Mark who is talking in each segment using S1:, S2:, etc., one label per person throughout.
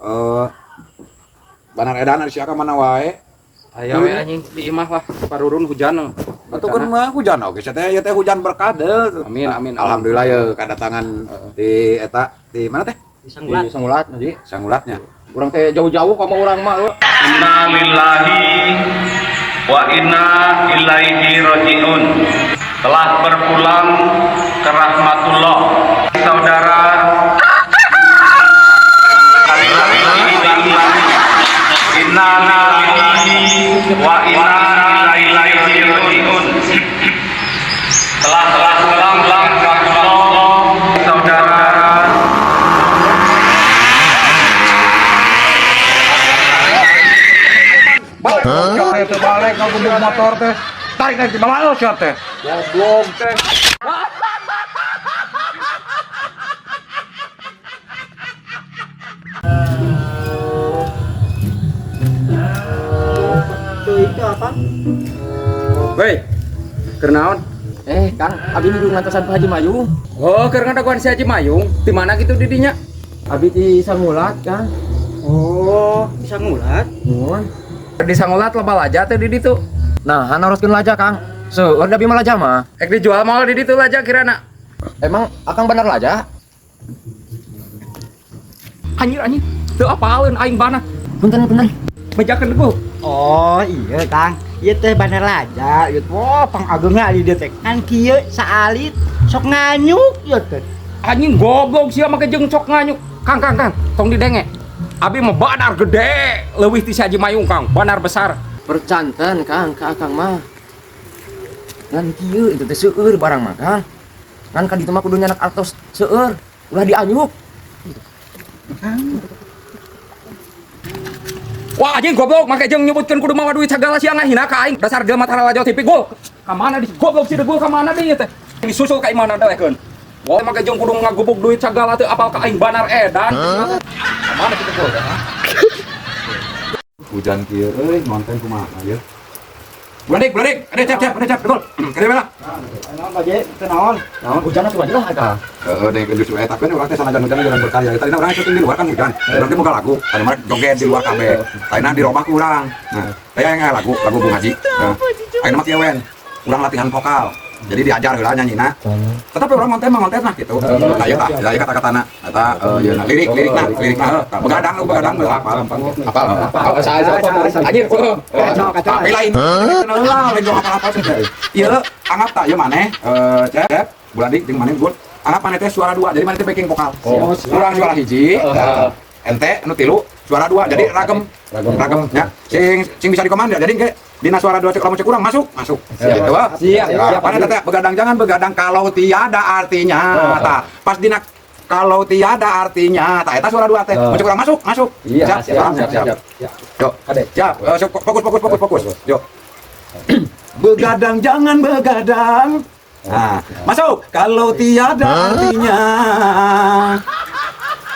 S1: Eh, banar edan ari sia ka mana wae?
S2: Aya we anjing di imah lah, parurun hujan.
S1: Atuh kan mah hujan oge sia teh, ieu teh hujan berkah deuh.
S2: Amin, amin.
S1: Alhamdulillah ya kedatangan di eta di mana teh?
S2: Di Sangulat, Haji.
S1: Sangulatnya.
S2: Urang teh jauh-jauh ka urang mah lu.
S3: Inna lillahi wa inna ilaihi roji'un. Telah berpulang ke rahmatullah saudara. Inna lillahi wa inna ilaihi roji'un. Telah berpulang ke rahmatullah saudara.
S1: Balik, hah? Teh balik ka gubuk motor teh. Tarik tarik di mana sia teh? Goblok teh.
S4: Tuh itu apa?
S2: Woi. Keur naon?
S5: Eh, Kang, abi nuju ngantosan Pak Haji Mayung.
S2: Oh, keur ngadaguan si Haji Mayung. Di mana kitu di dinya?
S5: Abi di Sangulat, Kang.
S4: Oh, bisa ngulat.
S5: Nuhun.
S2: Di Sangulat loba laja teh di ditu.
S5: Nah, naroskeun laja, Kang. Seueur da abi mah laja mah.
S2: Ek dijual moal di ditu laja kirana.
S5: Emang akang bener laja?
S2: Anjir anjing. Teu apaleun aing bana.
S5: Punten, punten.
S2: Bejakeun deui.
S4: Oh, iya Kang. Ieu teh bandar laja, ieu wah pangageungna di dieu teh. Kan kieu saalit sok nganyuk ieu teh.
S2: Anjing goblok sia make jeung sok nganyuk. Kang kang kang, tong didenge. Abi mah banar gede, leuwih ti si Haji Mayung Kang, banar besar.
S5: Percanten, Kang, ka akang mah. Ngan kieu itu teh seueur barang mah, Kang. Ngan ka ditu mah kudu nyanak artos seueur, ulah dianyuk.
S2: Wah anjing goblok make jeung nyebutkeun kudu mawa duit sagala sia ngahina ka aing. Dasar jelema tara lajo TV gol. Ka mana di goblok si degul ka mana deui teh? Disusul ka imahna delekeun. Wah make jeung kudu ngagubuk duit sagala teu apal ka aing banar edan. Ka mana kitu gol?
S1: Hujan kieu euy, ngonten kumaha ieu? Buladik, buladik. Ada cap, cap, ada cap, degul. Kade bela.
S4: Naon Pak Je? Teu naon?
S5: Naon hujan atuh aja lah eta.
S1: Heeh, deh justru eta kan urang teh sanajan hujan jalan berkarya. Tadina urang syuting di luar kan hujan. Urang teh boga lagu, anu mah joget di luar kabeh. Tadina di robah ku urang. Nah, aya yang lagu, lagu Bung Haji. Nah, ayeuna mah kieu wen. Urang latihan vokal. Jadi diajar heula nyanyina. Tetapi urang ngonten mah ngonten nah gitu. Nah, ieu tah, ieu kata-katana. Eta ieu na lirik, lirikna, lirikna heuh. Begadang, begadang heula apal.
S2: Apal. Apal saya anjir.
S4: Kacau, kacau.
S1: Tapi lain lah, lain apal-apal sih. Ieu anggap tak ieu maneh cep, buladik jeung maneh gul. Anggap maneh teh suara dua, jadi maneh teh backing vokal. Urang suara hiji, ente anu tilu, suara dua. Jadi ragem, ragem nya. Sing sing bisa dikomando. Jadi engke dina suara dua cek lamun cek urang masuk, masuk. Gitu wah.
S2: Siap, siap.
S1: Maneh teh begadang jangan begadang kalau tiada artinya. Tah, pas dina kalau tiada artinya, tah eta suara dua teh. Mun cek urang masuk, masuk.
S2: Iya,
S1: siap,
S2: siap, siap, siap.
S1: Yuk, siap. Fokus, fokus, fokus, fokus. Yuk. Begadang jangan begadang. Nah, masuk. Kalau tiada artinya.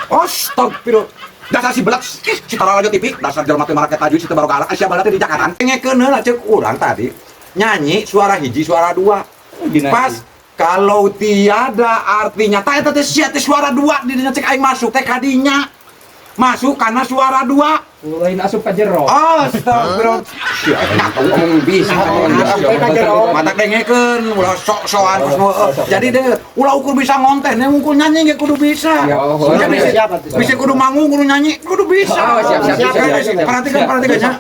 S1: Astagfirullah. Dasar si belak, si tara lanjut TV, dasar jelema teh marake tajwid si teu baroka alak, sia balat teh di Jakarta. Dengekeun heula ceuk urang tadi. Nyanyi suara hiji, suara dua. Pas kalau tiada artinya, tah eta teh sia teh suara dua di dinya cek aing masuk teh kadinya. Masuk karena suara dua.
S2: Lain asup ka jero.
S1: Astagfirullah. Sia nyatu ngomong bisa. Mata dengekeun ulah sok-sokan kos nu. Jadi deh ulah ukur bisa ngonten, yang ukur nyanyi ge kudu bisa.
S2: Ya,
S1: bisa, bisa kudu manggung kudu nyanyi, kudu bisa.
S2: Oh, siap, siap, siap, siap.
S1: Perhatikan, perhatikan nya.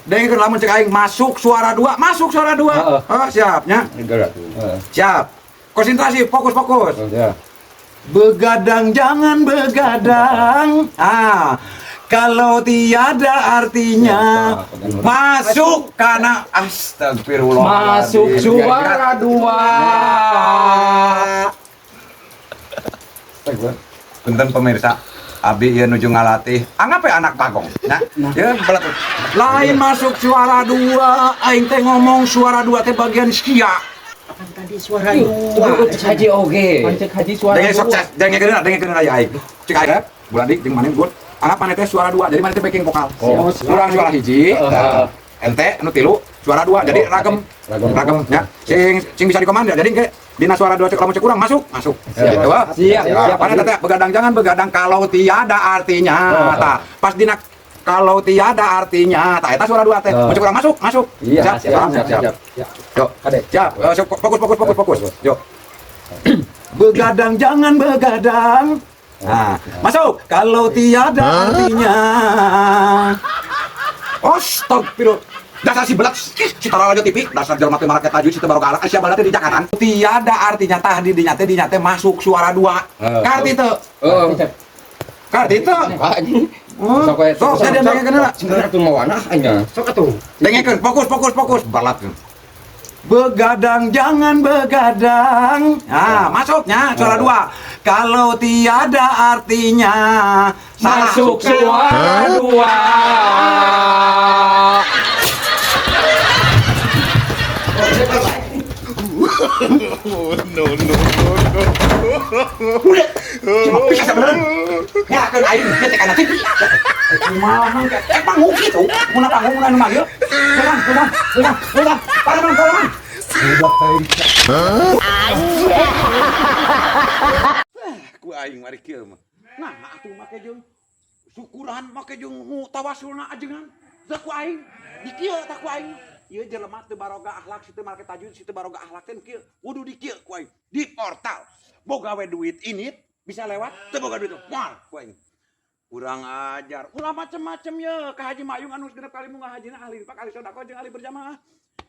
S1: Dengekeun lamun cek aing masuk suara dua, masuk suara dua. Oh, siap nya. Siap. Konsentrasi, fokus, fokus. Begadang jangan begadang. Ah, kalau tiada artinya masuk karena astagfirullah.
S2: Masuk suara dua.
S1: Punten pemirsa, abi ieu nuju ngalatih. Anggap we anak pagong. Nah, ieu belat. Lain masuk suara dua, aing teh ngomong suara dua teh bagian sia.
S4: Kan tadi suara dua.
S5: Cek haji oge.
S2: Pancek haji suara
S1: Denge sok
S2: dua.
S1: dengekeun dengekeun aya aing. Cek aing, buladik jeung maneh gul. Anggap maneh teh suara dua, jadi maneh teh backing vokal. Urang suara hiji, ente anu tilu, Suara dua, jadi ragam, ragam ya. Sing sing bisa dikomando. Jadi kayak dina suara dua cek lamun cek kurang masuk, masuk.
S2: Siap.
S1: Gitu, wah.
S2: Siap,
S1: Nah,
S2: siap.
S1: mana teh begadang jangan begadang kalau tiada artinya. Tah, pas dina kalau tiada artinya, tah eta suara dua teh.
S2: Oh.
S1: Mun cek kurang masuk, masuk.
S2: Iya,
S1: siap,
S2: siap,
S1: siap,
S2: siap,
S1: siap.
S2: siap.
S1: Yuk,
S2: Kade.
S1: siap. Sok, fokus, fokus, fokus, fokus. Yuk. Begadang jangan begadang. Nah, masuk. Kalau tiada artinya. Astagfirullah. Dasar si belat, si Taralajo TV, dasar jelema teh marake tajwid, si teu baroga alak, sia balat teh di Jakarta. Tiada artinya tah di dinya teh dinya teh masuk suara dua. Karti teu.
S5: Oh.
S1: Karti teu.
S5: Anjing.
S1: Oh,
S5: Sok we.
S1: sok jadi dengekeun heula.
S5: Sebenarnya tuh mawana nya.
S4: Sok atuh.
S1: Dengekeun, fokus, fokus, fokus. Balat. Begadang jangan begadang. Nah, masuknya suara dua. Kalau tiada artinya. Salah.
S2: Masuk suara dua.
S1: Cuma bisa sebenarnya. Ya kan aing dia teh kana TV. Kumaha mang teh? Panggung kitu. Mun panggung mun anu manggil. Pulang, pulang, pulang, pulang. Pareman, pareman. Ku aing mari kieu mah. Nah, atuh make jeung syukuran make jeung nu tawasulna ajengan. Teu ku aing. Di kieu tah ku aing. Ieu jelema teu baroga akhlak, si teu make tajwid, si teu baroga akhlak teh kieu. Kudu di kieu ku aing. Di portal. Boga we duit ini bisa lewat, teu boga duit moal ku aing. Kurang ajar. Ulah macem-macem ye ka Haji Mayung anu genep kali munggah hajina ahli infak, ahli sedekah jeung ahli berjamaah.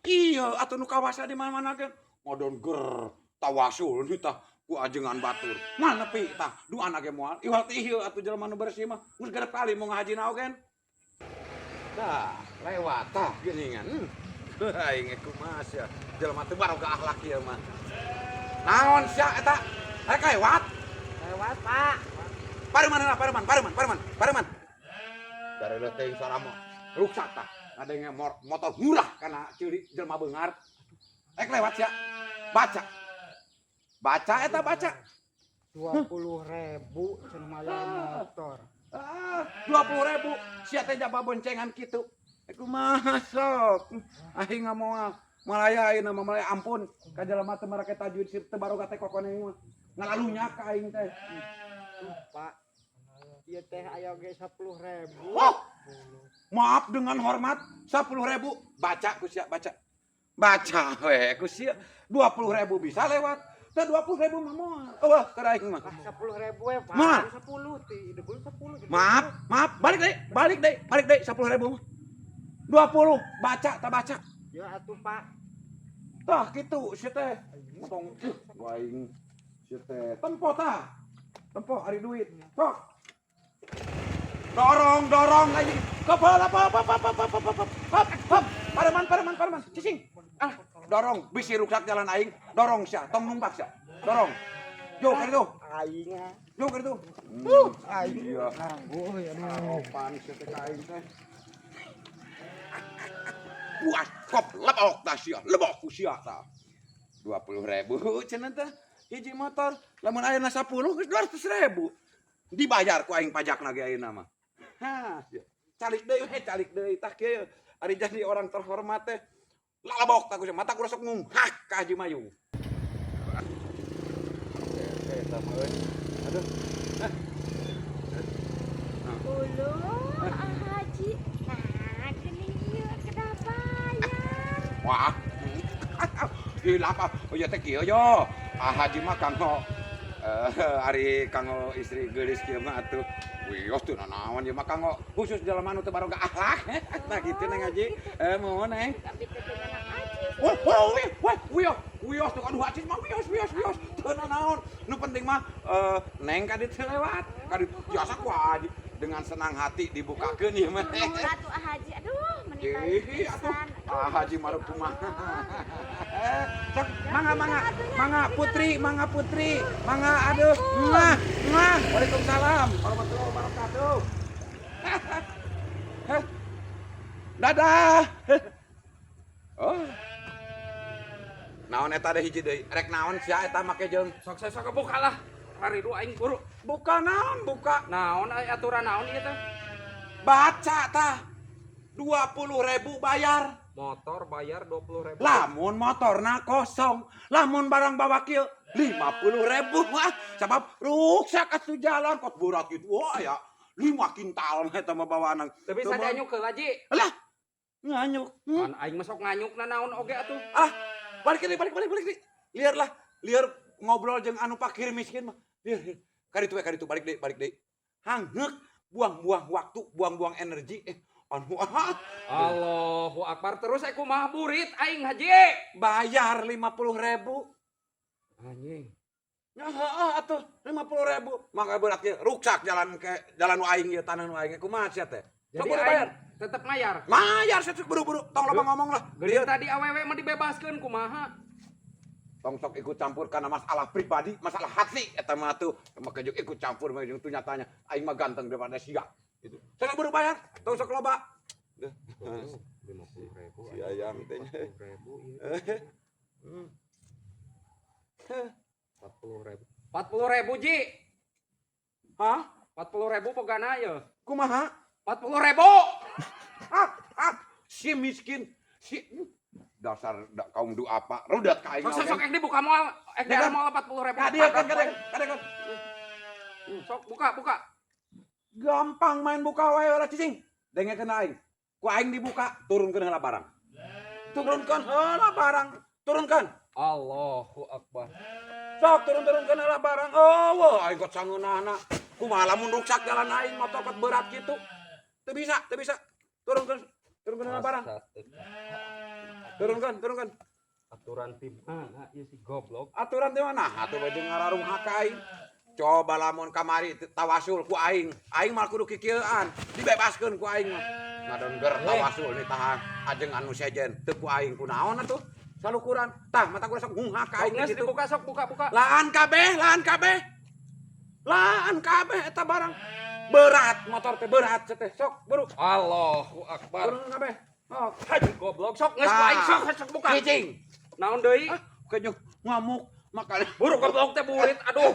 S1: Iya, atuh nu kawasa di mana-mana ge ngodon ger tawasul nih tah ku ajengan batur. Mana nepi tah duana ge moal. Iwal teh ieu atuh jelema nu bersih mah geus genep kali munggah hajina oge. Tah, lewat tah geuningan. Aing kumaha sia. Jelema teu baroga akhlak ieu mah. Naon sia eta? Rek lewat.
S4: Lewat, Pak.
S1: Pareman lah, pareman, pareman, pareman, pareman. Dari teuing suara mah ruksak tah. Ngadenge motor murah kana ceuli jelema beunghar. Rek lewat sia. Baca. Baca eta baca.
S4: 20.000 cenah mayar motor.
S1: Ah, 20.000 sia teh jaba boncengan kitu. Kumaha sok. Aing moal malaya ayeuna mah malaya ampun ka jelema teu marake tajwid si teu baroga teh kokone mah. Ngalalunya ka aing teh.
S4: Pak. Ieu teh aya ge 10.000.
S1: Oh, maaf dengan hormat 10.000 baca ku sia baca. Baca we ku sia 20.000 bisa lewat. Teu 20.000 mah moal. Eueuh keur aing mah.
S4: Ah, 10.000 we, Pak.
S1: Maaf.
S4: 10 ti, debul 10.
S1: Maaf, maaf, balik deui, balik deui, balik deui 10.000 mah. 20 baca tak baca.
S4: Ya atuh, Pak.
S1: Tah kitu sia teh. Motong aing sia teh. Tempo tah. Tempo ari duit. Sok. Dorong, dorong lagi. Kepala apa apa apa apa apa apa apa apa. Pareman, pareman, pareman. Cicing. Ah, dorong bisi ruksak jalan aing, dorong sia, tong numpak sia. Dorong. Yo ka ditu.
S4: Aing ah.
S1: Yo ka ditu.
S4: Aing.
S1: Iya.
S4: Oh, ya aduh.
S1: Sopan sia teh ka aing teh. Puas kop lebok tah sia, lebok ku sia tah. 20.000 cenah teh hiji motor, lamun ayeuna 10 geus 200.000. Dibayar ku aing pajakna ge ayeuna mah. Hah, sia. Calik deui we, calik deui tah kieu. Ari jadi orang terhormat teh lalebok tah ku sia, mata ku sok ngunghak ka Haji Mayung. Eta mah euy. Aduh.
S6: Uluh, Haji. Nah, geuning ieu kedah bayar.
S1: Wah. Gila apa? Oh ya teh kieu yo. Ah Haji mah kanggo ari kanggo istri geulis kieu mah atuh. Wios teu nanaon ieu mah kanggo khusus jelema nu teu baroga akhlak. Nah kitu Neng Haji. Mohon Neng.
S6: Tapi teh dengan Haji.
S1: Wah, wah, wah, wios, wios tuh aduh Haji mah wios, wios, wios. Teu nanaon. Nu penting mah Neng ka ditu lewat. Ka ditu biasa ku Haji dengan senang hati dibukakeun ieu mah.
S6: Nuhun atuh Haji. Aduh, meni
S1: Ih, atuh.
S6: pisan.
S1: Ah Haji maruk kumaha. Sok, mangga mangga, mangga putri, mangga putri, mangga aduh, mah, mah. Waalaikumsalam warahmatullahi wabarakatuh. Heh. Dadah. Oh. Naon eta deh hiji deui? Rek naon sia eta make jeung?
S2: Sok saya sok buka lah. Raridu aing buru.
S1: Buka naon buka?
S2: Naon aya aturan naon ieu teh?
S1: Baca tah. 20.000 bayar.
S2: Motor bayar 20.000.
S1: Lamun motorna kosong, lamun barang bawa kieu 50.000 ah, sabab ruksak atuh jalan kot berat gitu. Wah ya, 5 kintal eta mah bawaan.
S2: Teu bisa dianyuk heula, Ji.
S1: Lah, nganyuk.
S2: Kan aing mah sok nganyuk na naon oge atuh.
S1: Ah, balik deui, balik, balik, balik deui. Liar lah, liar ngobrol jeung anu pakir miskin mah. Liar, liar. Kaditu we, kaditu balik deui, balik deui. Hangheuk, buang-buang waktu, buang-buang energi. Eh, anu ah,
S2: Allahu akbar, terus aku kumaha burit aing, Haji?
S1: Bayar 50.000.
S2: Anjing.
S1: Ya heeh atuh 50.000. Maka berat ge ruksak jalan ke jalan nu aing ieu, tanah nu aing, kumaha sia teh?
S2: Jadi
S1: Sok buru
S2: aing
S1: bayar.
S2: Tetep mayar.
S1: Mayar sia, sok buru-buru, tong loba ngomong lah.
S2: Geuning tadi awewe mah dibebaskeun, kumaha?
S1: Tong sok ikut campur karena masalah pribadi, masalah hati eta mah tuh. Maka jeung ikut campur mah jeung tuh nyatanya aing mah ganteng daripada sia. Gitu. Sok buru bayar, tong sok loba.
S2: 50.000.
S1: Si ayam teh nya.
S2: 40.000 ieu. 40.000. 40.000, Ji.
S1: Hah?
S2: 40.000 pogana ye.
S1: Kumaha?
S2: 40.000.
S1: Ah, ah, si miskin, si dasar kaum duafa, rudet ka aing.
S2: Sok sok sok ek dibuka moal, ek
S1: Ya kan?
S2: moal 40.000.
S1: Kadieu kan, kadieu, kadieu kan.
S2: Sok buka, buka.
S1: Gampang main buka wae ulah cicing. Dengekeun aing. Ku aing dibuka, turunkeun heula barang. Turunkan heula barang. Turunkan.
S2: Allahu akbar.
S1: Sok turun-turunkeun heula barang. Oh, wah aing kot sangeunahna. Kumaha lamun ruksak jalan aing, motor kot berat kitu. Teu bisa, teu bisa. Turunkan, turunkeun heula barang. Turunkan, turunkan.
S2: Aturan tim mana ieu si goblok?
S1: Aturan teh mana? Atuh baju ngararung hak aing. Coba lamun kamari tawasul ku aing, aing mah kudu kikieuan, dibebaskeun ku aing mah. Ngadongger tawasul nih tahan ajeng anu sejen teu ku aing kunaon atuh? Salukuran. Tah mata ku sok ngunghak ka aing
S2: Geus
S1: kitu.
S2: dibuka, sok buka, buka.
S1: Laan kabeh, laan kabeh. Laan kabeh eta barang. Berat motor teh, berat teh, sok buru.
S2: Allahu akbar.
S1: Turun kabeh. Oh,
S2: Haji goblok, sok geus ku aing, sok sok buka.
S1: Cicing.
S2: Naon deui?
S1: Ah, kayaknya ngamuk makanya.
S2: Buru goblok teh burit, aduh.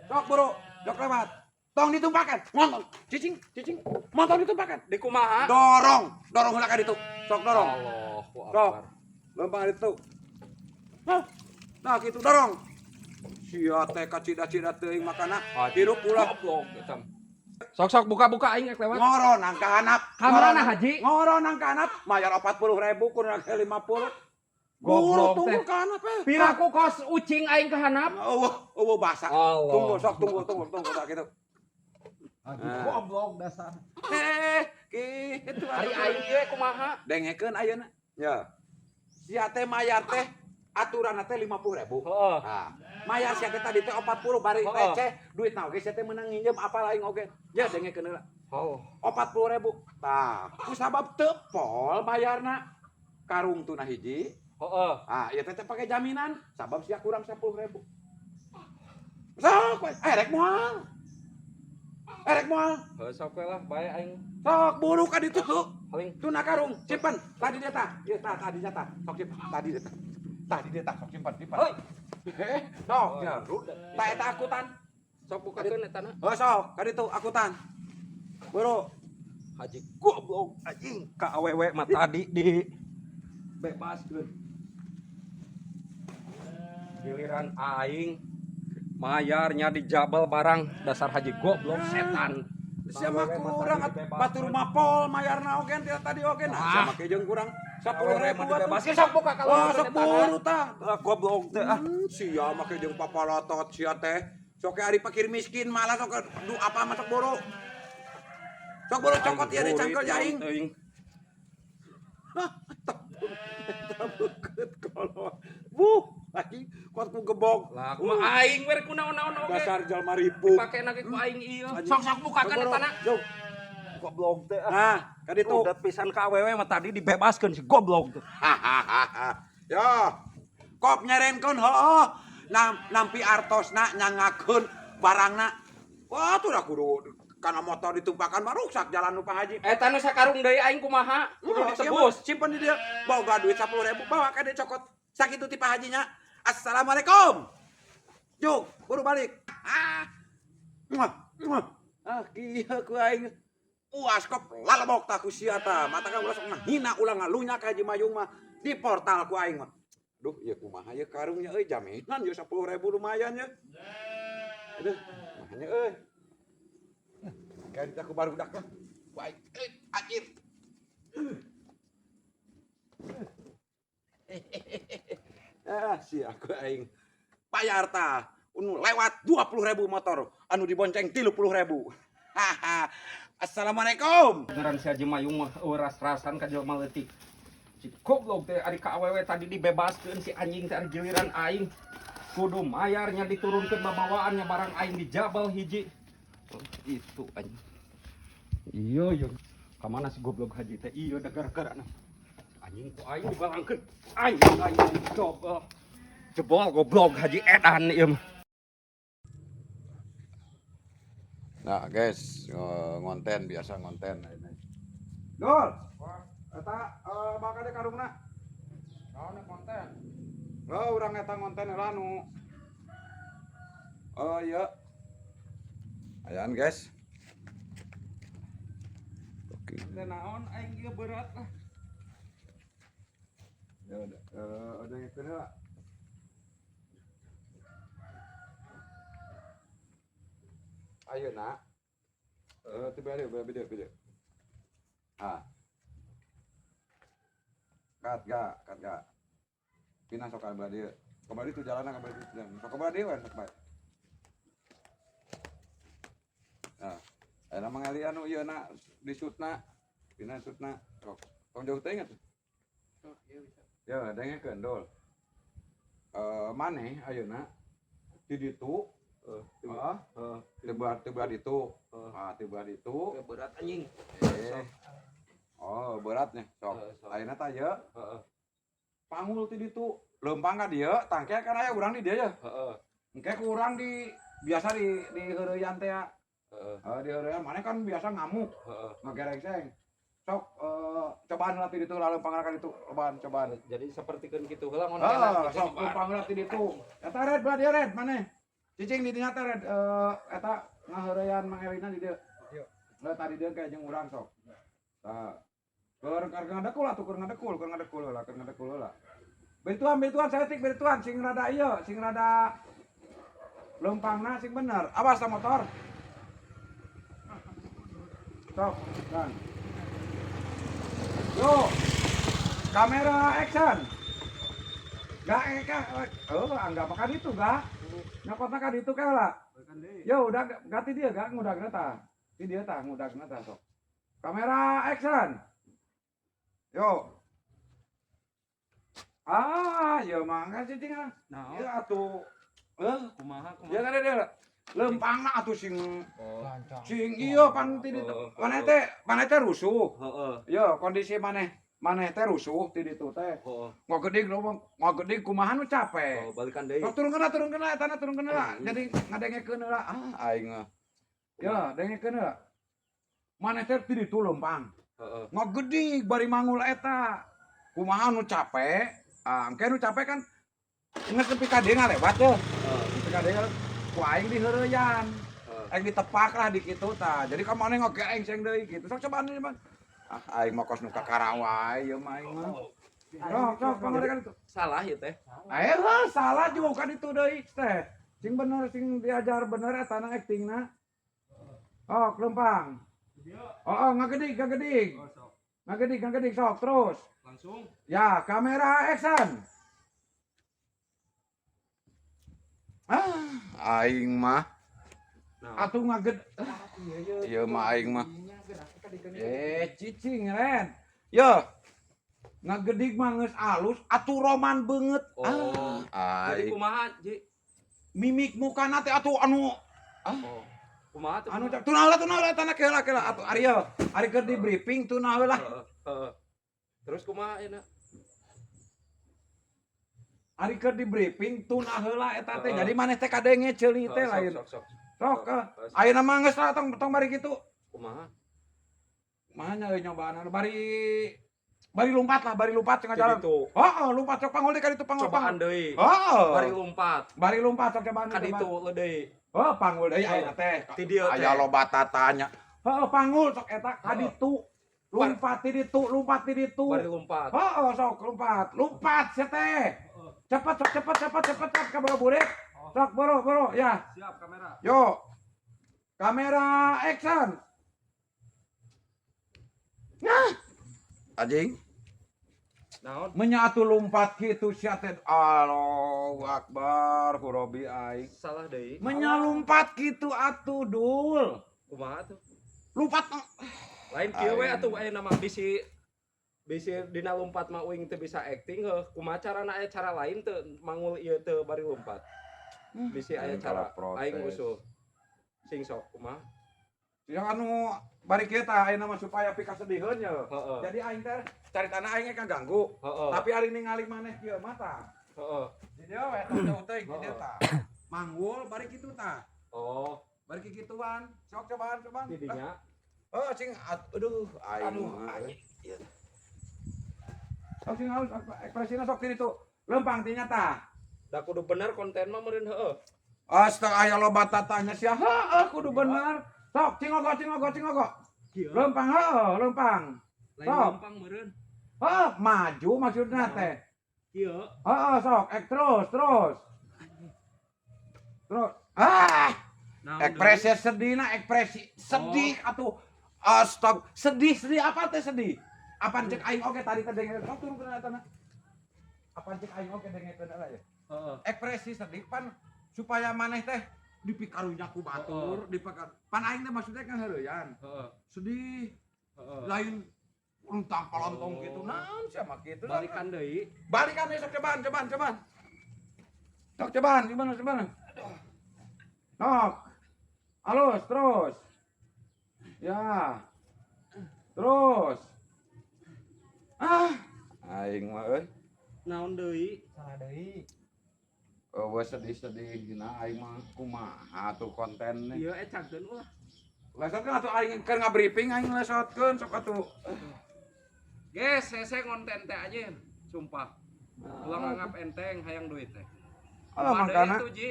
S1: Sok buru, sok lewat. Tong ditumpakan, motor. Cicing, cicing, motor ditumpakan.
S2: Di kumaha?
S1: Dorong, dorong heula ka ditu. Sok dorong.
S2: Allahu
S1: Sok.
S2: akbar.
S1: Lempang ditu. Hah. Nah gitu dorong. Sia teh kacida-cida teuing makana. Hirup ulah.
S2: Goblok eta. Sok sok buka buka, aing rek lewat.
S1: Ngoro nang ka handap.
S2: Ka mana, Haji?
S1: Ngoro nang ka handap, mayar 40.000 kurang 50. Buru
S2: Goblok
S1: tunggu
S2: teh.
S1: ka handap eh.
S2: Piraku kos ucing aing ke handap.
S1: Eueuh, eueuh basah.
S2: Allah.
S1: Tunggu sok, tunggu, tunggu, tunggu tak gitu.
S4: Goblok dasar.
S1: Eh, gitu.
S2: Ari aing ieu kumaha?
S1: Dengekeun ayeuna. Ya. Sia teh mayar teh aturan teh 50.000.
S2: Heeh.
S1: Nah, mayar sia teh tadi teh 40 bari receh, duit oge sia teh meunang nginjem apa lain oge. Ya dengekeun heula.
S2: Oh.
S1: 40.000. Tah, ku sabab teu pol bayarna karung tuna hiji.
S2: Heeh.
S1: Ah, ieu teh teh pake jaminan sabab sia kurang 10.000. Sok we, eh rek moal. Eh rek moal.
S2: Heuh, sok we lah, bae aing.
S1: Sok buru ka ditu tuh.
S2: Paling
S1: Tuna karung, simpan. Tadi dia tah. Ieu tah, tadi dia tah. Sok simpan. Tadi dia tah. Tadi dia tah, sok simpan, simpan.
S2: Hoi.
S1: Eh, sok ya. Tah eta akutan.
S2: Sok bukakeun eta na.
S1: Oh, sok, ka ditu akutan. Buru.
S2: Haji goblok anjing, ka awewe mah tadi di bebaskeun. Giliran aing mayarnya dijabel barang, dasar haji goblok setan.
S1: Siapa kurang batur mah pol mayarna oge teh tadi oge. Nah,
S2: Ah.
S1: siapa jeung kurang 10.000 atuh.
S2: Dibebaskeun, sok buka kalau
S1: Wah, sok buru tah.
S2: Ah, goblok teh ah.
S1: Sia make jeung papalotot sia teh. Sok ari pakir miskin malah sok du apa mah, sok buru. Sok buru cokot ieu di cangkel jaing.
S2: Teuing.
S1: Hah, tabeukeut kolot. Buh, lagi kuat ku gebog.
S2: Lah kumaha aing we rek kunaon-naon oge.
S1: Dasar jalma ripuh.
S2: Dipake na ge ku aing ieu. Sok sok bukakeun
S1: Sok buru.
S2: eta na.
S1: Jauh.
S2: Goblok teh ah.
S1: Nah, ka ditu.
S2: Udah pisan ka awewe mah tadi dibebaskeun si goblok teh.
S1: Hahaha. Ya. Kop nyerenkeun heueuh. Nam nampi artosna nyangakeun barangna. Wah, tuh dah kudu kana motor ditumpakan mah ruksak jalan nu Pak Haji.
S2: Eta nu sakarung deui aing kumaha? Kudu
S1: Oh,
S2: ditebus.
S1: simpen di dia. Boga duit 10.000 bawa ka dia cokot. Sakitu ti Pak Hajinya. Assalamualaikum. Juk, buru balik. Ah. Muah, muah. Ah, kieu ku aing. Puas kop lalebok ta ku sia ta. Mata kan ulah sok ngahina, ulah ngalunya ka Haji Mayung mah di portal ku aing mah. Duh, ieu kumaha ieu karungnya euy, jaminan ieu 10.000 lumayan ya. Aduh, kumaha nya euy. Kayak aku baru dak lah. Ku aing euy, anjir. Ah, si aku aing bayar ta. Anu lewat 20.000 motor, anu dibonceng 30.000. Haha. Assalamualaikum.
S2: Beneran si Haji Mayung mah ras-rasan ka jelema leutik. Si goblok teh ari ka awewe tadi dibebaskeun, si anjing teh ari giliran aing kudu mayarnya diturunkeun babawaannya, barang aing dijabal hiji. Oh, itu anjing. Iya iya. Ka mana si goblok haji teh? Iya da gara-gara na. Anjing ku aing dibalangkeun. Anjing aing coba. Jebol goblok haji edan ieu mah.
S1: Nah, guys, ngonten biasa ngonten. Dul. Eta bakal deh karungna.
S2: Naon konten?
S1: Oh, urang eta ngonten heula nu. Oh iya. Ayaan, guys. Oke.
S2: Teh naon aing ieu berat lah.
S1: Ya udah, udah ngikutin heula. Ayeuna teu bade bade bade. Ah. Kat ga, kat ga. Pindah sok ka belah dieu. Ka belah ditu jalanna, ka belah ditu jalan. Sok ka belah dieu we sok bae. Nah, ayeuna mah ngali anu ieu na di shootna. Pindah shootna. Sok. Tong jauh teuing atuh.
S4: Sok, ieu bisa.
S1: Ya, dengekeun dol. Maneh ayeuna di ditu teu berat itu. Ah, teu berat itu.
S2: Berat anjing.
S1: Oh, beratnya. Sok.
S2: Sok.
S1: Ayeuna tah ieu.
S2: Heeh.
S1: Pangul ti ditu. Leumpang ka dieu, tangke kan aya urang di dieu ya.
S2: Heeh.
S1: Engke ku urang di biasa di heureuyan teh ya.
S2: Heeh.
S1: Di heureuyan maneh kan biasa ngamuk,
S2: Heeh.
S1: ngagerengseng. Sok cobaan lah ti ditu lah leumpang ka ditu, cobaan cobaan.
S2: Jadi sapertikeun kitu heula ngontenan
S1: Heeh,
S2: kitu
S1: sok leumpang lah ti ditu. Eta red belah dieu red maneh. Cicing di dinya teh red eta ngaheureyan Mang Elina di dieu. Lah tadi dieu kayak jeung urang sok. Tah. Keur ngadekul atuh, keur ngadekul, keur ngadekul heula, keur ngadekul heula. Berituan saeutik berituan sing rada ieu, sing rada leumpangna sing bener. Awas ta motor. Sok, kan. Yo. Kamera action. Gak, gak, oh, anggap makan itu gak. Nyokotna ka ditu ka lah. Yo, udah ganti dia gak ngudagna tah. Ti dia tah ngudagna tah sok. Kamera action. Yo. Ah, yo mangga cicing ah.
S2: Naon?
S1: Ya atuh.
S2: Kumaha kumaha?
S1: Ya kan dia leumpangna atuh sing
S2: Oh.
S1: sing iya pan ti ditu. Maneh teh rusuh.
S2: Heeh.
S1: Yo, kondisi maneh maneh teh rusuh ti ditu teh.
S2: Heeh.
S1: Ngagedig ngomong, ngagedig kumaha nu capek.
S2: Oh, balikan deui.
S1: Sok turunkeun lah, etana turunkeun lah. Jadi ngadengekeun heula. Ah, aing mah. Ya, dengekeun heula. Maneh teh ti ditu leumpang.
S2: Heeh.
S1: Ngagedig bari mangul eta. Kumaha nu capek? Ah, engke nu capek kan geus nepi ka dieu ngalewat teh.
S2: Heeh.
S1: Nepi ka dieu ku aing diheureuyan.
S2: Heeh.
S1: Aing ditepak lah di kitu tah. Jadi ka maneh ngageeng deui kitu. Sok cobaan ieu mah. Ah, aing mah kos nu kakara wae ieu mah aing mah. Sok, sok pangadekan itu.
S2: Salah ieu teh.
S1: Eh, lah, salah juga kan itu deui teh. Sing bener sing diajar bener eta na actingna. Oh, lempang. Oh, oh ngagedig, ngagedig. Ngagedig, ngagedig sok terus.
S2: Langsung.
S1: Ya, kamera action. Ah, aing mah.
S2: Nah.
S1: Atuh ngaged. Ieu mah aing mah. Cicing ren. Yo. Ngagedig mah geus alus atuh roman beungeut.
S2: Oh.
S1: Ah,
S2: Jadi
S1: aing.
S2: kumaha, Ji?
S1: Mimik mukana teh atuh anu
S2: Oh. Kumaha tuh?
S1: anu tunah heula tunah heula tanah keula keula atuh ari yo. Ari keur di briefing tunah heula.
S2: Heeh, heeh. Terus kumaha ayeuna?
S1: Ari keur di briefing tunah heula eta teh.
S2: Heeh.
S1: Jadi maneh teh kadenge ceuli teh lain.
S2: Sok sok.
S1: Sok, ayeuna mah geus lah tong tong bari kitu.
S2: Kumaha?
S1: Kumaha nya euy nyobaan anu bari bari lompat lah, bari lompat cenah jalan.
S2: Jadi itu.
S1: Heeh, lompat sok pangul deui ka ditu pangul.
S2: Cobaan deui.
S1: Heeh.
S2: Bari lompat.
S1: Bari lompat sok cobaan.
S2: Ka ditu deui.
S1: Oh, panggul deui ayeuna teh.
S2: Ti dieu teh.
S1: Aya loba tatanya. Heeh, panggul sok eta ka ditu. Lumpat di ditu, lumpat di ditu.
S2: Bari lompat.
S1: Heeh, sok lompat. Lompat sia teh. Cepet sok, cepet, cepet, cepet, cepet ka boro burit. Sok boro boro ya.
S2: Siap kamera.
S1: Yo. Kamera action. Nah. Anjing.
S2: Naon?
S1: Menyatu lompat gitu sia teh. Allahu akbar, hurobi aing.
S2: Salah deui.
S1: Menyalumpat gitu atuh, Dul.
S2: Kumaha tuh?
S1: Lompat.
S2: Lain kieu we atuh, aya nama bisi bisi dina lompat mah uing teu bisa acting heuh. Kumaha carana, aya cara lain teu mangul ieu teu bari lompat? Bisi aya
S1: Aing
S2: cara
S1: kalah protes.
S2: Aing usuh. Sing sok kumaha?
S1: Yang anu bari kieu tah ayeuna mah supaya pikasediheun ye.
S2: Heeh.
S1: Jadi aing teh caritana aing ge ganggu.
S2: Heeh.
S1: Tapi ari ningali maneh kieu mah tah. Di dieu we tah jauh teuing di dieu tah. Manggul bari kitu tah.
S2: Oh,
S1: Bari kikituan. Sok cobaan, cobaan.
S2: Di dinya.
S1: Oh, sing aduh aing.
S2: Aduh,
S1: mah.
S2: Anjing.
S1: Sok sing halus ekspresina, sok ti ditu. Lempang tinya tah.
S2: Da kudu bener konten mah meureun, heueuh.
S1: Astaga, aya loba tatanya sia. Heeh, kudu bener. Sok cingogo, cingogo, cingogo. Lempang, heeh, lempang.
S2: Lain
S1: Sok.
S2: lempang meureun.
S1: Heeh, maju maksudna teh.
S2: Kieu.
S1: Heeh, sok, ek terus, terus. Terus. Ah,
S2: Naon?
S1: Ekspresi sedih na, ekspresi sedih atuh. Astaga, sedih, sedih apa teh sedih? Apaan cek aing oke tadi teh dengerin, sok turun kana tanah. Apaan cek aing oke dengerin heula ya.
S2: Heeh.
S1: Ekspresi sedih pan supaya maneh teh dipikarunya ku batur, dipikar. Pan aing teh maksudnya kan heureuyan. Sedih, lain luntang palontong
S2: Oh.
S1: gitu. Naon sia mah kitu.
S2: Balikan deui.
S1: Balikan deh, sok cobaan, cobaan, cobaan. Sok cobaan, gimana, gimana? Sok. Halus, terus. Ya. Terus. Ah, aing mah euy.
S2: Naon deui?
S4: Salah deui.
S1: Eueuh, sedih-sedih nah aing mah kumaha tuh kontennya.
S2: Ieu ecagkeun ulah.
S1: Lesotkeun atuh, aing keur ngabriefing aing lesotkeun, sok atuh.
S2: Guys, hese konten teh aja. Sumpah. Ulah nganggap enteng hayang duit teh.
S1: Oh,
S2: Kumaha deui
S1: makana
S2: atuh, Ji?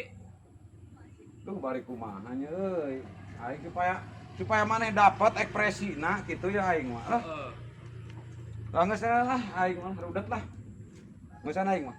S1: Tuh bari kumaha nya euy. Aing supaya supaya maneh dapat ekspresina gitu ya aing mah. Ah.
S2: Heeh.
S1: Lah geus lah aing mah rudet lah. Geus aing mah.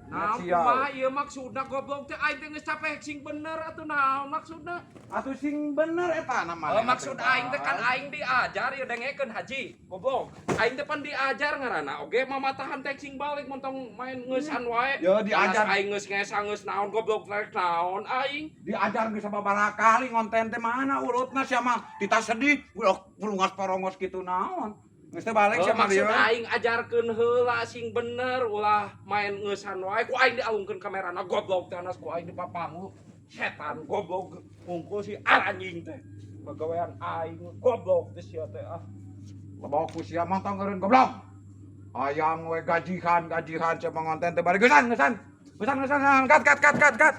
S2: Nah,
S1: Sial.
S2: kumaha ieu maksudna, goblok teh? Aing teh geus capek, sing bener atuh, naon maksudna?
S1: Atuh sing bener eta na
S2: Oh, maksud aing teh kan aing diajar ya, dengekeun Haji. Goblok. Aing teh pan diajar ngaranna oge mamatahan teh sing balik, montong main ngeusan wae.
S1: Ya, diajar.
S2: Panas aing geus ngesa geus naon, goblok, rek naon aing.
S1: Diajar geus sababaraha kali ngonten teh, mana urutna sia mah tita sedih ulah pulungas porongos kitu, naon. Geus teh balik
S2: Oh,
S1: sia mah
S2: maksud
S1: lieur.
S2: aing ajarkeun heula sing bener, ulah main ngeusan wae. Ku aing dialungkeun kamerana, goblok teh, anas ku aing dipapangu. Setan goblok hungkul si anjing teh. Pagawean aing goblok teh sia teh ah.
S1: Bawa ku sia mah tong eureun, goblok. Hayang we gajihan gajihan sia mah ngonten teh bari geusan geusan. Geusan geusan geusan. Cut, cut, cut, cut, cut.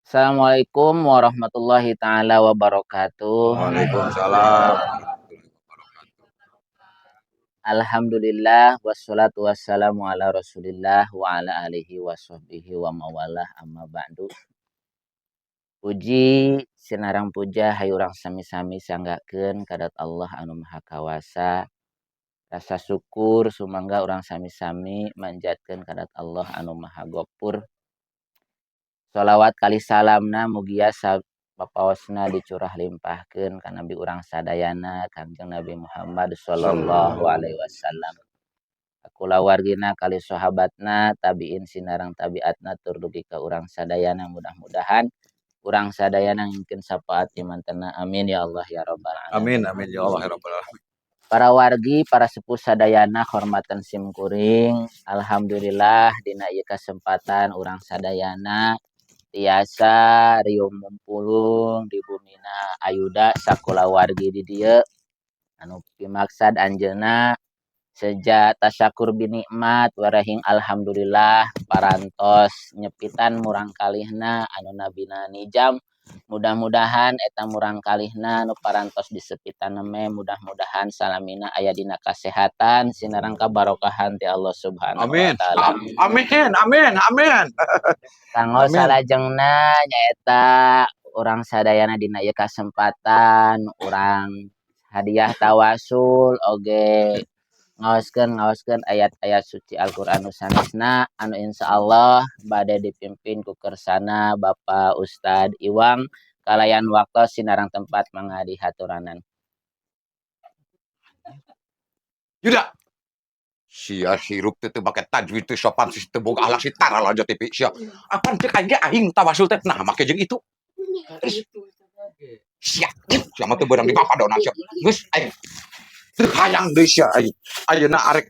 S7: Assalamualaikum warahmatullahi taala wabarakatuh.
S1: Waalaikumsalam.
S7: Alhamdulillah wassalatu wassalamu ala Rasulillah wa ala alihi wa sahbihi wa mawalah, amma ba'du. Puji sinareng puja hayu urang sami-sami sanggakeun ka Allah anu Maha Kawasa. Rasa syukur sumangga urang sami-sami manjatkeun ka Allah anu Maha Gopur. Sholawat kalih salamna mugia papaosna dicurah limpahkeun ka nabi urang sadayana, Kangjeng Nabi Muhammad sallallahu alaihi wasallam. Kulawargina kalih sahabatna, tabiin sinareng tabiatna, tur dugi ka urang sadayana, mudah-mudahan urang sadayana ngingkeun syafaat imantena, amin ya Allah ya rabbal alamin.
S1: Amin amin ya Allah ya rabbal alamin.
S7: Para wargi, para sepuh sadayana, hormatan sim kuring. Alhamdulillah dina ieu kesempatan urang sadayana tiasa riung mumpulung di bumina Ayuda sakulawargi di dieu anu pimaksad anjeunna seja tasyakur binikmat warahing alhamdulillah parantos nyepitan murang kalihna anu nabina nijam. Mudah-mudahan eta murang kalihna nu parantos disepitan neme mudah-mudahan salamina aya dina kasehatan sinareng kabarokahan ti Allah Subhanahu wa
S1: Amin.
S7: taala.
S1: Amin amin amin.
S7: Kanggo
S1: Amin.
S7: salajengna nyaeta Urang sadayana dina ieu kasempatan urang hadiah tawasul oge ngaoskeun ngaoskeun ayat-ayat suci Al-Qur'an nu sanesna, anu insyaallah bade dipimpin ku kersana Bapak Ustad Iwang kalayan waktos sinareng tempat, mangga dihaturanan.
S1: Yuda. Sia hirup teh teu make tajwid, teu sopan, si teu boga akhlak, si tara lanjut TV sia. Apaan cek aing ge aing tawasul teh nah make jeung itu. Sia, sia mah teu beurang di papadonan sia. Geus aing teu hayang deui sia aing. Ayeuna arek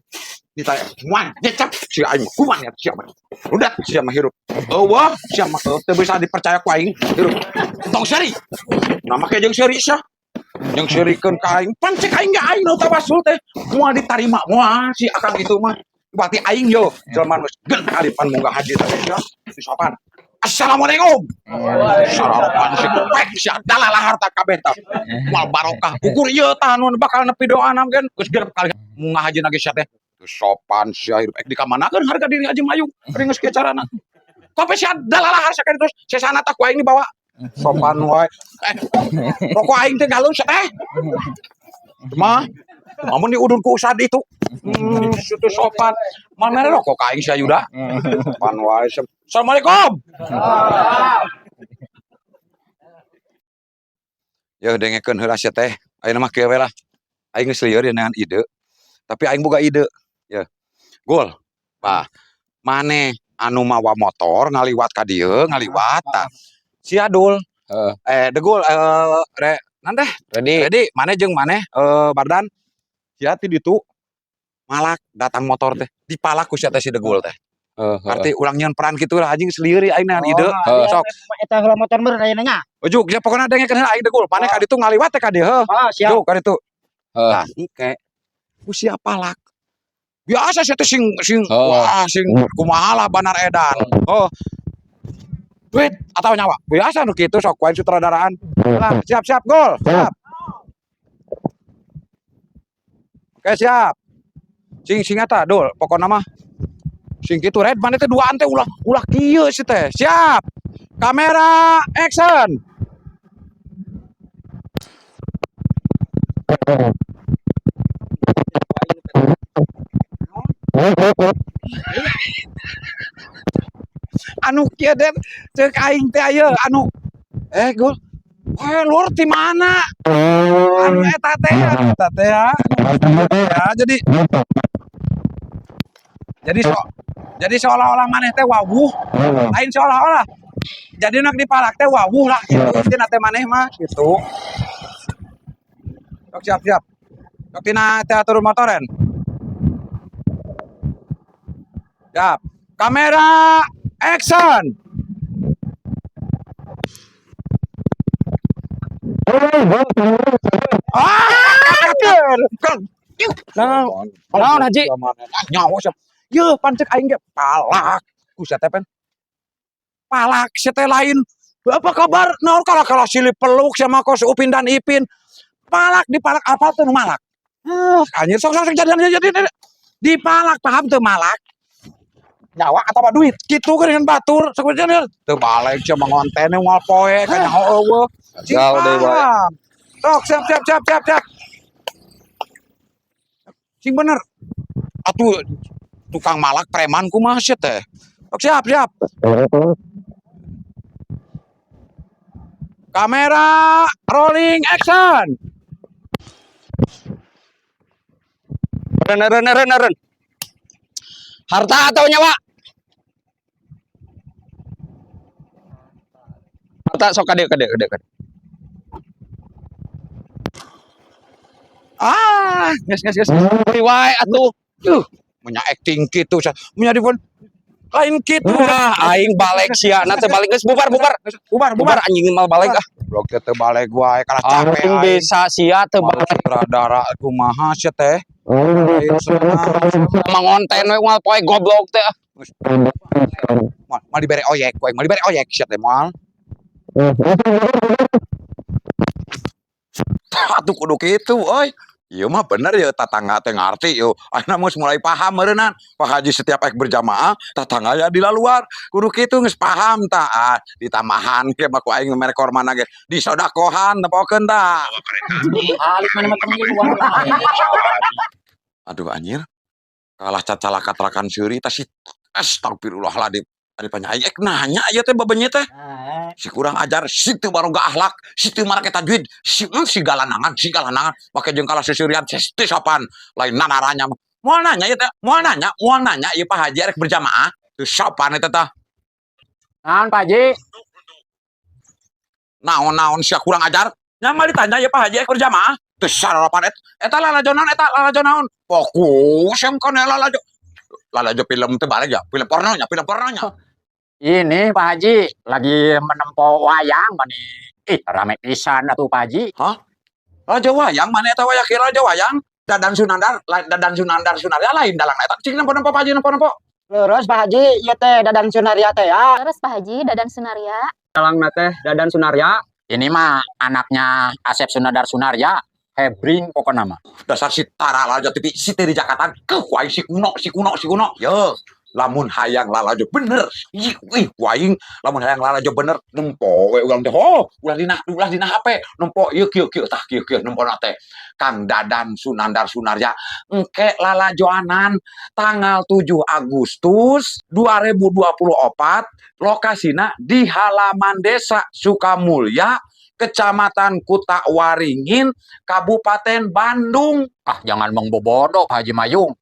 S1: ditanya kuman nyecep sia aing, kuman ya sia mah. Udah sia mah hirup. Euweuh sia mah teu bisa dipercaya ku aing hirup. Tong seuri. Nah make jeung seuri sia. Yang seurikeun ka aing, pan cek aing ge aing nu tawasul teh moal ditarima moal si akang itu mah. Berarti aing yo jelema geus gen kalipan munggah haji teh sia. Si sopan. Assalamualaikum. Sarapan si pek sia dalalahar harta kabeh tah. Moal barokah. Ukur ieu tah nu bakal nepi doana gen geus genep kali munggah haji na ge sia teh. Teu sopan sia hirup ek dikamanakeun harga diri Haji Mayung. Ari geus kieu carana. Kopi sia dalalahar sakali terus sesana tah ku aing dibawa. Sopan wae. Eh, rokok aing teh galon sia teh. Mah, amun diudun ku ustad itu. Situ sopan. Mal mere rokok ka aing sia Yuda. Sopan wae. Assalamualaikum. Ya dengekeun heula sia teh. Ayeuna mah kieu we lah. Aing geus lieur dengan ide. Tapi aing boga ide. Ya. Gol. Bah, maneh anu mawa motor ngaliwat ka dieu, ngaliwat tah. Si Adul.
S2: Heeh.
S1: Eh, Degul, eh, re, nan teh?
S2: Ready.
S1: Ready, maneh jeung maneh Bardan. Sia ti ditu malak datang motor teh, dipalak ku sia teh si Degul teh.
S2: Heeh.
S1: Arti urang nyeun peran kitu lah anjing, geus lieur aing dengan ide.
S2: Heeh.
S1: Sok.
S4: Eta heula motor meureun ayeuna nya.
S1: Ujuk, ya pokoknya dengekeun heula aing Degul. Maneh ka ditu ngaliwat teh ka dieu heuh.
S4: Oh, siap.
S1: Juk ka ditu.
S2: Heeh.
S1: Tah, engke ku sia palak. Biasa sia teh sing sing
S2: Heeh.
S1: wah sing kumaha lah banar edan. Oh. Duit atau nyawa. Biasa nu kitu sok ku aing sutradaraan. Lah, siap siap gol. Siap. Oke, siap. Sing sing eta dul, pokona mah sing kitu red maneh teh duaan teh ulah ulah kieu sih teh. Siap. Kamera action. Anu kieu teh cek aing teh aya anu gol. Eh, lur ti mana? Anu eta teh ya. Ya, jadi so jadi seolah-olah maneh teh wawuh, lain seolah-olah. Jadi nak dipalak teh wawuh lah gitu intina teh maneh mah gitu. Sok siap siap. Sok tina teh turun motoren. Siap. Kamera action. Ah,
S2: Nah, naon Haji?
S1: Nyawa siap. Ye, pan cek aing ge palak. Ku sia teh pen. Palak sia teh lain. Apa kabar? Naon kalah kalah silih peluk sama kos Upin dan Ipin. Palak dipalak apa tuh nu malak? Ah, anjir sok sok sok jadian jadi dipalak paham teu malak? Nyawa atau duit? Kitu kan dengan batur sok jadi teu balik sia mah ngonten moal poe ka nyaho eueuh. Cing
S2: Gagal deui wae.
S1: paham. Sok siap siap siap siap siap. Sing bener. Atuh tukang malak preman kumaha sia teh. Sok siap siap. Kamera rolling action.
S2: Ren ren ren ren. Harta atau nyawa? Harta sok kade kade kade kade.
S1: Ah, geus geus geus.
S2: Beri wae atuh.
S1: Punya acting kitu sia. Punya di lain kitu.
S2: Ah, aing balik sia na teh balik geus bubar bubar.
S1: Bubar
S2: Bubar
S1: bubar.
S2: anjing mal balik ah.
S1: Blok teh teu balik wae kalah capek
S2: Aing
S1: aing.
S2: bisa sia teu
S1: Malah
S2: balik.
S1: sutradara kumaha sia teh. Lain senang.
S2: Mangonten we moal poe goblok teh. Ah.
S1: Moal moal dibere oyek ku aing, moal dibere oyek sia teh moal. Atuh kudu kitu euy. Ieu mah bener ya, tatangga teh ngarti yo. Ayeuna geus mulai paham meureunnan. Pak Haji setiap ek berjamaah, tatangga ya di luar. Kudu kitu, geus paham tah. Ah, ditambahan ke mah ku aing mere kormana ge. Disodakohan nempokeun tah.
S2: Alit mana mah temen luar.
S1: Aduh anjir. Kalah cacalaka tarakan seuri tah si, astagfirullahaladzim. Ari panyai ek nanya ieu teh bebenye teh.
S4: Ah,
S1: Si kurang ajar, si teu baroga akhlak, si teu marake tajwid, si si galanangan, si galanangan, make jeung kalah seuseurian, si teu sopan, lain nanaranya mah. Moal nanya ieu teh, moal nanya, moal nanya ieu Pak Haji rek berjamaah, teu sopan eta tah.
S2: Naon, Pak Haji?
S1: Naon-naon sia kurang ajar? Nya mah ditanya ieu Pak Haji rek berjamaah, teu sarapan eta, eta lalajo naon eta, lalajo naon? Fokus yang kana lalajo. Lalajo film teh balik ya, film pornonya, film pornonya.
S2: Ini Pak Haji lagi menempo wayang mani. Ih, rame pisan atuh, Pak Haji.
S1: Raja wayang mana eta wayang kira raja wayang? Dadan Sunandar, lain Dadan Sunandar Sunarya lain dalang eta. Cing nempo-nempo, Pak Haji, nempo-nempo.
S4: Terus, Pak Haji, ieu teh Dadan Sunarya teh ya.
S6: Terus, Pak Haji, Dadan Sunarya.
S5: Dalang teh Dadan Sunarya.
S2: Ini mah anaknya Asep Sunandar Sunarya, Hebring pokoknya mah.
S1: Dasar si Tara lalajo TV, si teh di Jakarta ke ku aing si kuno, si kuno, si kuno. Yo, lamun hayang lalajo bener. Ih, ih, ku aing lamun hayang lalajo bener nempo we urang teh. Oh, ulah dina HP. Nempo ieu kieu kieu tah, kieu kieu nempo teh. Kang Dadan Sunandar Sunarya engke lalajoanan tanggal 7 Agustus 2024, lokasina di halaman Desa Sukamulya, Kecamatan Kuta Waringin, Kabupaten Bandung.
S2: Ah, jangan mengbobodo, Pak Haji Mayung.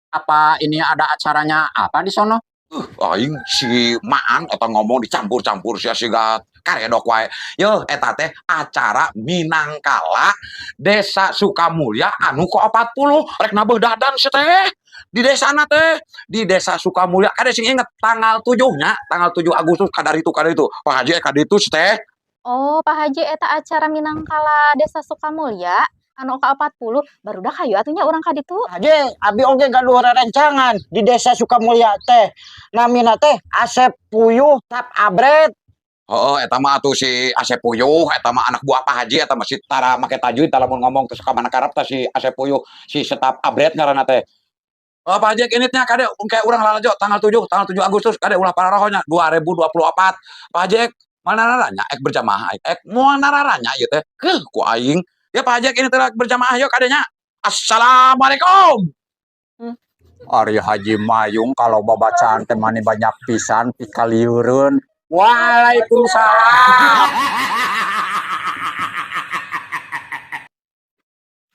S2: Apa ini ada acaranya apa di sono?
S1: Aing si Maan eta ngomong dicampur-campur sia siga karedok wae. Yo, eta teh acara Minangkala Desa Sukamulya anu ke-40, rek nabeuh dadan si teh. Di desana teh, di Desa Sukamulya. Kade sing inget tanggal 7 nya, tanggal 7 Agustus kadar itu, kadar itu. Pak Haji kadar itu si teh.
S6: Oh, Pak Haji, eta acara Minangkala Desa Sukamulya anu ka-40, barudak hayu atuh nya urang ka ditu.
S4: Haji, abi oge gaduh rerencangan di Desa Sukamulya teh. Namina teh Asep Puyuh Tap Abret.
S1: Oh, eta mah atuh si Asep Puyuh, eta mah anak buah Pak Haji, eta mah si tara make tajwid, tara lamun ngomong teh ka mana karep tah si Asep Puyuh, si setap abret ngaranna teh. Oh, Pak Haji initnya kade kayak urang lalajo tanggal 7, tanggal 7 Agustus, kade ulah pararohonya 2024. Pak Haji mana naranya ek berjamaah ek moal nararanya ieu teh keuh ku aing. Ya, Pak Haji ini teh berjamaah yuk kadenya. Assalamualaikum.
S2: Ari Haji Mayung kalau babacaan teh mani banyak pisan pikalieureun. Waalaikumsalam.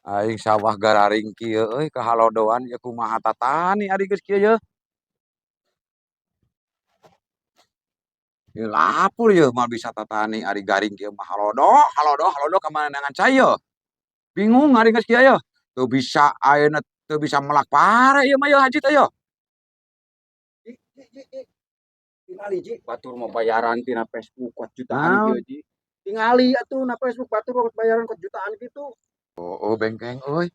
S1: Aing sawah gararing kieu euy, kahalodoan ieu, kumaha tatani ari geus kieu ye. Ieu lapur ye, moal bisa tatani ari garing kieu mah, halodo, halodo, halodo, ka mana neangan cai ye. Bingung ari geus kieu ye. Teu bisa ayeuna, teu bisa melak pare ieu mah ye, haji teh ye.
S8: Tingali, Ji, batur mau bayaran tina Facebook kuat jutaan
S1: Naon?
S8: kieu, Ji. Tingali atuh na Facebook batur mau bayaran kuat jutaan gitu.
S1: Oh, oh bengkeng euy.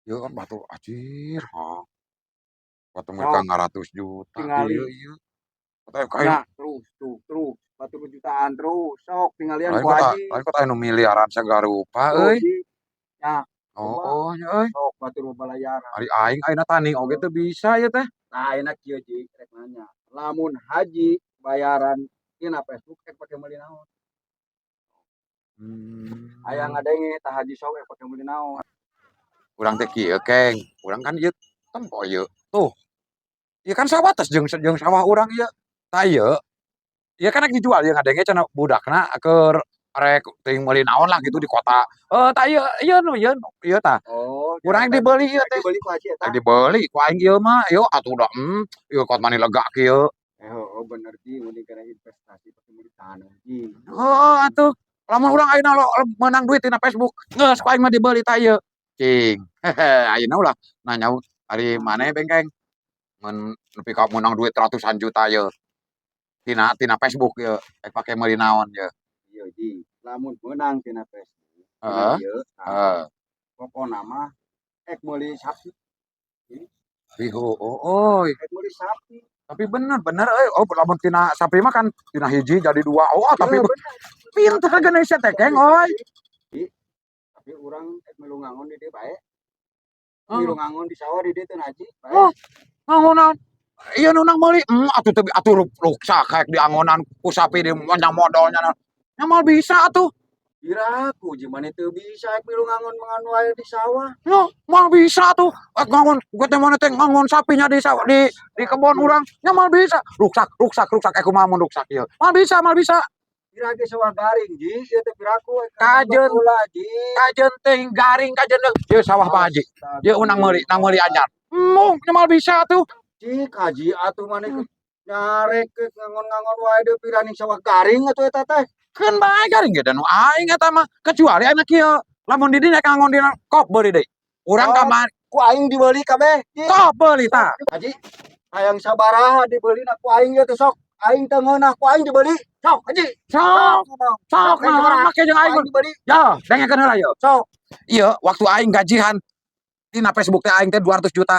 S1: Ieu kan batur anjir, ha. Batur mereka
S8: Sok.
S1: ngaratus juta
S8: Tingali.
S1: kieu ieu. Kata kayak
S8: Nah, terus tuh, terus batur jutaan terus. Sok tinggalian
S1: lain
S8: ku
S1: kota
S8: haji.
S1: Lain kota anu miliaran sagarupa
S8: Tuh,
S1: euy.
S8: Ji. Ya,
S1: Oh,
S8: coba.
S1: oh nya euy.
S8: Sok batur mau balayaran.
S1: Ari aing ayeuna tani oge teu bisa ieu teh.
S8: Nah, ayeuna kieu, Ji, rek nanya. Lamun haji bayaran tina Facebook ek pake meuli naon? Aya ngadenge tah haji sok ek pake meuli naon?
S1: Urang teh kieu, Keng. Urang kan ieu tempo ieu. Tuh. Ieu kan sawah tes jeung jeung sawah urang ieu. Tah ieu. Ieu kan rek dijual ieu, ngadenge cenah budakna keur rek teuing meuli naon lah gitu di kota. Eh, tah ieu ieu nu ieu ieu tah.
S8: Oh,
S1: Urang rek dibeli ieu
S8: rek
S1: teh.
S8: dibeli ku haji eta.
S1: Rek dibeli ku aing ieu mah. Ieu atuh da ieu kot mani lega kieu.
S8: Eh, oh, bener, Ji, mending kana investasi pake meuli tanah, Ji.
S1: Heeh atuh. Lamun urang ayeuna lo meunang duit tina Facebook, geus ku aing mah dibeli tah ieu. Cing. Hehe, ayeuna ulah nanya ari maneh, bengkeng. Mun nepi ka meunang duit ratusan juta ieu. Tina tina Facebook ieu, rek pake meuli naon ieu?
S8: Ieu, Ji, lamun meunang tina Facebook, tina ieu, tah, pokona mah ek meuli sapi.
S1: Ih, oh, euy.
S8: Ek meuli sapi.
S1: Tapi bener bener euy. Oh, lamun tina sapi mah kan tina hiji jadi dua. Oh, tapi
S8: Iya, bener.
S1: Pinter geus sia teh, Keng, euy.
S8: Tapi urang ek milu ngangon di dieu bae. Milu ngangon di sawah di dieu teh, Haji.
S1: Oh, ngangonan. Iya nu nang meuli, atuh teu atuh ruksak kayak diangonan ku sapi di nya modolnya. Nya moal bisa atuh.
S8: Piraku ji maneh teu bisa ek milu ngangon mangan wae di sawah.
S1: No, moal bisa tuh. Eh, ngangon gue teh mana teh ngangon sapinya di sawah di kebon urang. Nya moal bisa. Ruksak, ruksak, ruksak eh kumaha mun ruksak ieu. Moal bisa, moal bisa.
S8: Pira ge sawah garing ji, ieu teh piraku ek
S1: Kajeun.
S8: Heula ji.
S1: Kajeun teh garing kajeun deui. Ieu sawah Pak Haji. Ieu unang meuli, nang meuli anyar. Embung, nya moal bisa tuh.
S8: Cik haji atuh maneh nyarek ngangon-ngangon wae deui pira ning sawah garing atuh eta teh.
S1: Keun bae garing ge da nu aing eta mah. Kecuali ayeuna kieu. Lamun di dinya ngangon dina kop beuli deui. Urang
S8: Oh.
S1: kamari
S8: Ku aing dibeli kabeh. Ji.
S1: Kop beuli tah.
S8: Haji, hayang sabaraha dibeli ku aing ieu teh sok. Aing teu ngeunah ku aing dibeli. Sok haji.
S1: Sok, sok
S8: Sok,
S1: nah, make jeung
S8: ku
S1: aing.
S8: aing dibeli.
S1: Ya, dengekeun heula yeuh.
S8: Sok.
S1: Iya, waktu aing gajian dina Facebook teh aing teh 200 juta.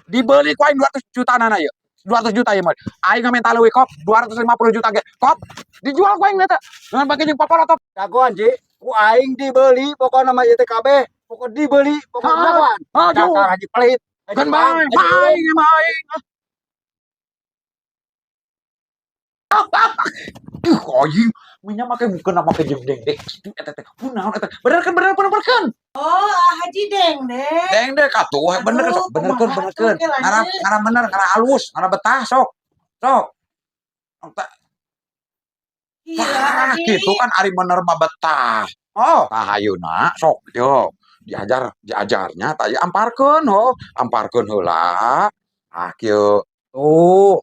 S1: Dibeli ku aing 200 juta nana ieu. 200 juta ieu mah. Aing minta leuwih kop 250 juta ge. Kop dijual ku aing eta. Dengan pake jeung poporoto.
S8: Jagoan ji, ku aing dibeli pokokna mah ieu teh kabeh. Pokok dibeli, pokok
S1: Ah,
S8: jagoan.
S1: Aduh.
S8: Dasar haji pelit. Haji
S1: Kan
S8: bang,
S1: bae,
S8: haji pelit.
S1: aing emang aing. Ih, anjing, minyak make bukan make jeung dengdek kitu eta teh. Kunaon eta? Bener kan bener bener bener kan?
S9: Oh, ah, Haji Dengdek.
S1: Dengdek atuh, bener
S9: Aduh,
S1: sok, bener kan
S9: kumaha
S1: bener
S9: atuh
S1: kan.
S9: ke
S1: Ngara
S9: lanjut.
S1: ngara bener, ngara halus, ngara betah sok. Sok.
S9: Iya,
S1: Tah,
S9: Haji.
S1: gitu kan ari bener mah betah. Oh, tah ayeuna sok yo diajar diajarnya tah ieu amparkeun ho, amparkeun heula. Ah kieu. Tuh.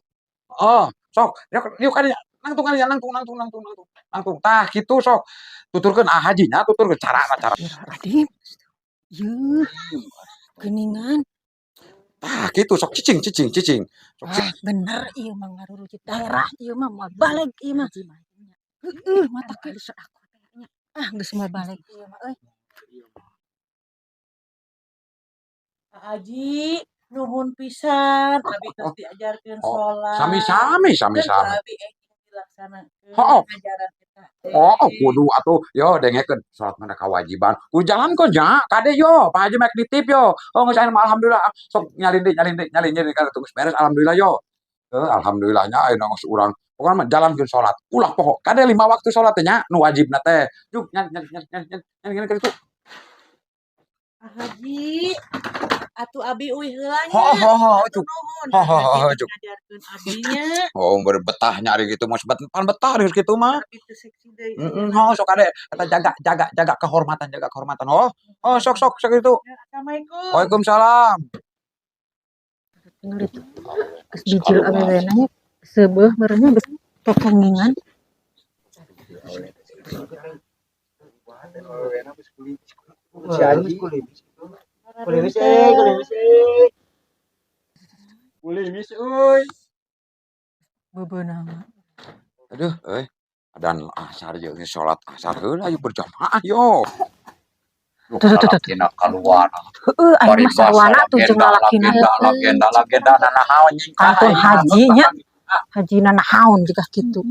S1: Oh, sok yuk yuk ka dinya. Nangtung ka dinya, nangtung nangtung nangtung nangtung. Nangtung tah kitu sok. Tuturkeun ah hajinya tuturkeun carana cara.
S10: Astagfirullahaladzim. Yeuh, geuningan.
S1: Tah kitu sok cicing cicing cicing. Sok
S10: Ah, bener ieu mah ngarurujit daerah ieu mah moal baleg ieu mah. Heueuh, mata ke. Ah, geus moal baleg ieu mah euy.
S9: Pak Haji, nuhun pisan abi tos diajarkeun
S1: Oh,
S9: sholat.
S1: sami-sami
S9: Keun ku
S1: sami-sami.
S9: abi engking dilaksanakeun
S1: Hooh.
S9: ajaran eta teh.
S1: Oh, kudu atuh. Yo dengekeun salat mah kewajiban. Ku jalankeun nya, kade yo, Pak Haji mek nitip yo. Oh, geus aya mah alhamdulillah. Sok nyalin deui, nyalin deui, nyalin nyalin kana geus beres alhamdulillah yo. Heuh, alhamdulillahnya ayeuna geus urang. Pokona mah jalankeun salat. Ulah poho. Kade 5 waktu salat teh nya nu wajibna teh. Juk nyalin nyalin nyalin nyalin nyalin ka ditu.
S9: Pak Haji, atuh abi uih heula nya.
S1: Hooh hooh
S9: Hatur
S1: cuk.
S9: nuhun
S1: Hooh
S9: Pak
S1: hooh
S9: Haji
S1: hooh
S9: tos
S1: cuk.
S9: ngajarkeun abi nya.
S1: Oh, berbetahnya ari kitu mah pan betah ari kitu mah.
S9: Abi teu seksi deui
S1: Heeh,
S9: ayeuna.
S1: hooh sok kade eta jaga jaga jaga kehormatan hooh. Oh, sok sok sok itu.
S9: Ya, assalamualaikum.
S1: Waalaikumsalam.
S10: Tinggal itu. Geus bijil awewena nya seubeuh meureun nya geus kekengingan.
S8: Si Haji. Kulimis euy, kulimis euy. Kulimis euy.
S10: Beubeunang.
S1: Aduh, euy. Adan asar jeung salat asar heula yuk berjamaah yo.
S10: Tuh tuh tuh tuh.
S3: Lalakina kaluar.
S10: Heueuh, aya mah sarwana tuh jeung lalakina.
S3: Lagenda lagenda lagenda nanahaon nying ka
S10: Kantun
S3: aing
S10: haji nya. Hajina nahaon jiga kitu.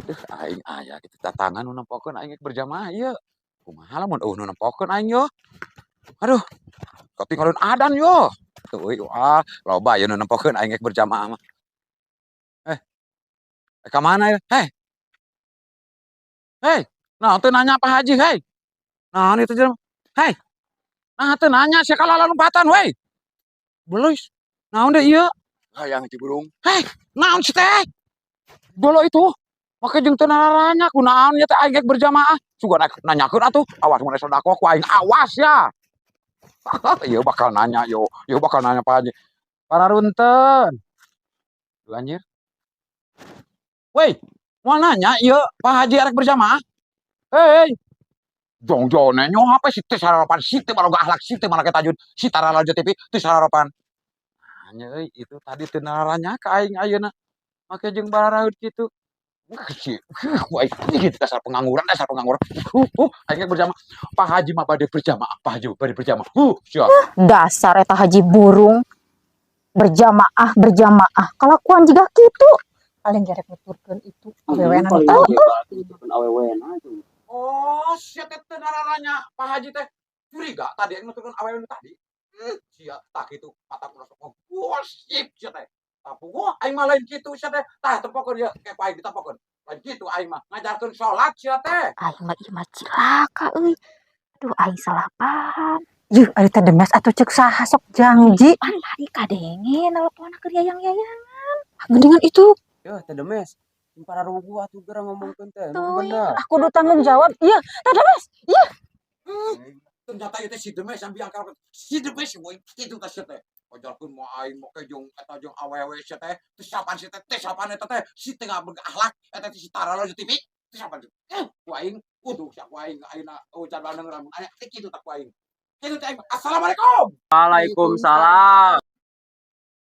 S1: Duh, aing aya kitu tatangan nu nempokeun aing rek berjamaah ieu. Kumaha lamun eueuh nu nempokeun aing yo. Aduh, katinggalin adan yo. Tuh euy, ah, loba ieu nu nempokeun aing rek berjamaah mah. Eh. Eh, ka mana ya? Hei. Hei, nah teu nanya Pak Haji, hei. Naon itu jelema? Hei. Nah teu nanya sia kalalompatan we. Belis. Naon deui ieu?
S8: Hayang Ciburung.
S1: Hei, naon sih teh? Dolo itu. Make jeung teu nararanya kunaon nya teh aing rek berjamaah. Sugan nanyakeun atuh, awas mun sedekah ku aing awas ya. Ieu bakal nanya yo, ieu bakal nanya Pak Haji. Pararunten. Duh anjir. Woi, mau nanya ieu Pak Haji arek berjamaah? Hei. Jong-jong nyo HP si teh sararopan si teh baroga akhlak si teh make tajud si Tararaja TV teh sararopan. Hanya euy itu tadi teu nararanya ka aing ayeuna. Make jeung bararaeut kitu. Kecil. Wah, ini dasar pengangguran, dasar pengangguran. Aing berjamaah. Pak Haji mah bade berjamaah, Pak Haji bade berjamaah. Siap.
S6: Dasar eta haji burung. Berjamaah, berjamaah. Kalakuan jiga kitu.
S10: Paling gerek nuturkeun itu awewena
S8: Paling
S10: nu
S8: oge nuturkeun awewena itu.
S1: Oh, sia teh teu nararanya Pak Haji teh. Curiga tadi aing nuturkeun awewe nu tadi. Sia tah kitu mata kula sok gosip sia teh. Tah puguh aing mah lain kitu sia teh. Tah, tempokeun ieu ke ku aing ditempokeun. Lain kitu, aing mah ngajarkeun salat sia teh.
S6: Aing mah ieu mah cilaka euy. Aduh, aing salah paham.
S10: Yuh, ari teh Demes atuh ceuk saha sok janji.
S6: Pan tadi kadenge nelpon keur yayang-yayangan.
S10: Geningan itu.
S5: Yeuh, teh Demes. Para ruguh atuh geura ngomongkeun teh, nu
S6: Tuh,
S5: bener.
S10: Aku kudu tanggung jawab. Iya, teh Demes. Iya.
S1: Ternyata itu si Demes yang biang kalau si Demes woy kitu teh sia teh. Ajarkeun mau aing make jeung eta jeung awewe sia teh. Teu sapan sia teh, teu sapan eta teh. Si teu berakhlak eta teh si Tarala TV. Teu sapan. Ku aing kudu sia ku aing ayeuna hujan bandeng lamun aya teh kitu tah ku aing. Kitu teh aing. Assalamualaikum.
S3: Waalaikumsalam.